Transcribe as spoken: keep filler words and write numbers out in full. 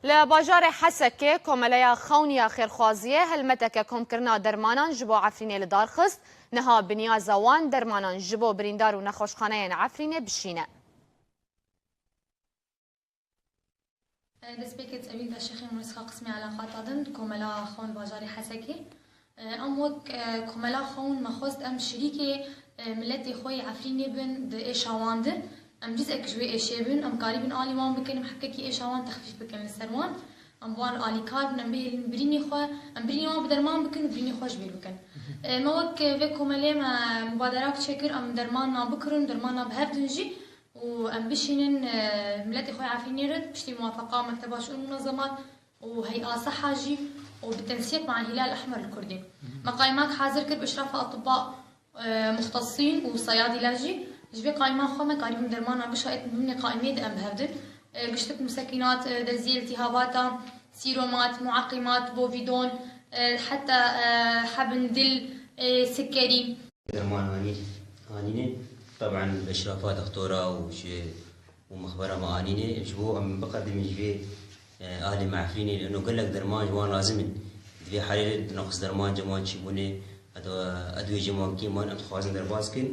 Li bajarê Hesekê Komeleya Xewn ya Xêrxwaziyê helmeteke komkirina dermanan ji bo Efrînê li dar xist. Niha bi niyaza wan dermanan ji bo birîndar û nexweşxaneyên Efrînê bişîne. Destpêkê ez ewîn de şêxê Mûnisxa qismê eleqata din, Komela Xewn bajarê Hesekê. Em wek, e, Komela Xewn me xwest em şirîkê, e, miletê xwe yê Efrînê bin di êşa wan de. Em cizek ji wê êşê bin, em karîbin alî wan bikin, em hebkekî êşa wan texfîf bikin li ser wan. Em bi wan re alîkar bin, em bihêlin birînê xwe, em birînê wan bi derman bikin û birînê xwe ji bîr bikin. E, me wek, e, vê komelê me mubaderak çêkir, em dermana bikirin, dermana bi hev din jî û em bişînin, e, miletê xwe yê Efrînê re piştî muwafeqa Mekteba Şûn Munezemat û Hey'a Seha jî û bi tensiyet ma Hilal Ehmer li Kurdî. Me qaimak hazir kir bi işrafa atibba, e, muxtesîn û seyadî le jî. Ji vê qaîma xwe me karîbûn dermana gişa êt nûnê qaîmê de em bi hev din. E, giştik musekînat, e, derziyê iltîhabata, sîromat, muaqîmat, bovidon, e, heta, e, hebin dil, e, sikerî. Derman anî-, anîne. Teben bi işrafa doktora û ji û mixbera me anîne. Ji bo em biqedimîn ji vê, e, ahlê me Efrînê, lê eno gelek derman ji wan lazim in. Di vê halê de naqis derman cem wan çîbûne, heta edwê cem wan kêm in, em dixwazin derbas kin.